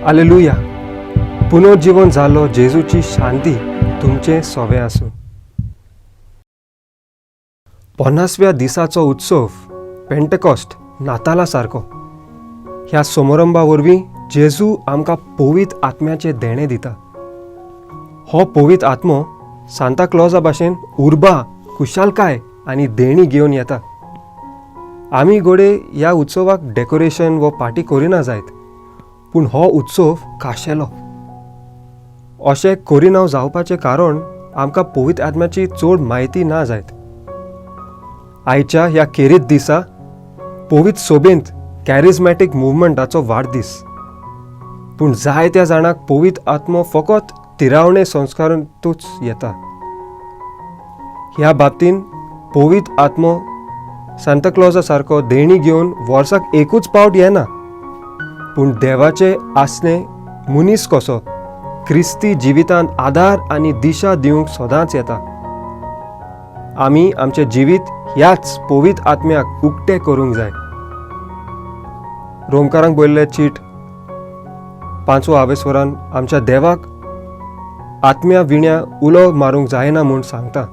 आलेलुया. पुनर्जीवन जालो जेजूची शांती तुमचें सोवें आसूं. 50व्या दिसाचो उत्सव पेंटेकॉस्ट नाताला सारको. ह्या समारंभा वरवीं जेजू आमकां पवित्र आत्म्याचें देणें दिता. हो पवित्र आत्मो सांता क्लॉजा भाशेन उर्बा, खुशालकाय आनी देणी घेवन येता. आमी घडये ह्या उत्सवाक डेकोरेशन वो पार्टी करिना जायत, पूण हो उत्सव खाशेलो. अशें करिना जावपाचें कारण आमकां पवित्र आत्म्याची चड म्हायती ना जायत. आयच्या ह्या खेरीत दिसा पवित्र सोबेंत कॅरिजमॅटीक मुवमेंटाचो वाडदीस, पूण जायत्या जाणांक पवित्र आत्मो फकत तिरावणे संस्कारांतूच येता. ह्या बाबतीन पवित्र आत्मो सांता क्लॉजा सारको देणी घेवन वर्साक एकूच पावट येना, पूण देवाचे आसणे मनीस कसो क्रिस्ती जिवितांत आदार आनी दिशा दिवंक सदांच येता. आमी आमचें जिवीत ह्याच पवित्र आत्म्याक उक्तें करूंक जाय. रोमकारांक बरयल्ले चीट पांचवो आवेस्वरान आमच्या देवाक आत्म्या विण्या उलो मारूंक जायना म्हूण सांगता.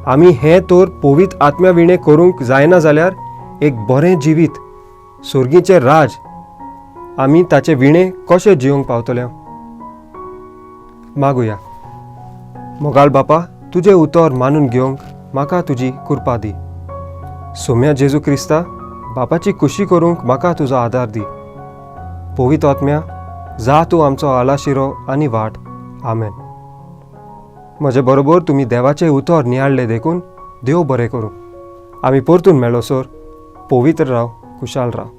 आमी हें तर पवित्र आत्म्या विणें करूंक जायना जाल्यार एक बरें जिवीत, सर्गीचें राज आमी ताचे विणें कशें जिवंक पावतले? मागुया. मोगाळ बापा, तुजें उतर मानून घेवंक म्हाका तुजी कृपा दी. सोम्या जेजू क्रिस्ता, बापाची खुशी करूंक म्हाका तुजो आदार दी. पवित्र आत्म्या, जा तूं आमचो आलाशिरो आनी वाट. आमेन. म्हजे बरोबर तुमी देवाचें उतर नियाळ्ळें देखून देव बरें करूं. आमी परतून मेळोसर पवित्र राव, खुशाल राव.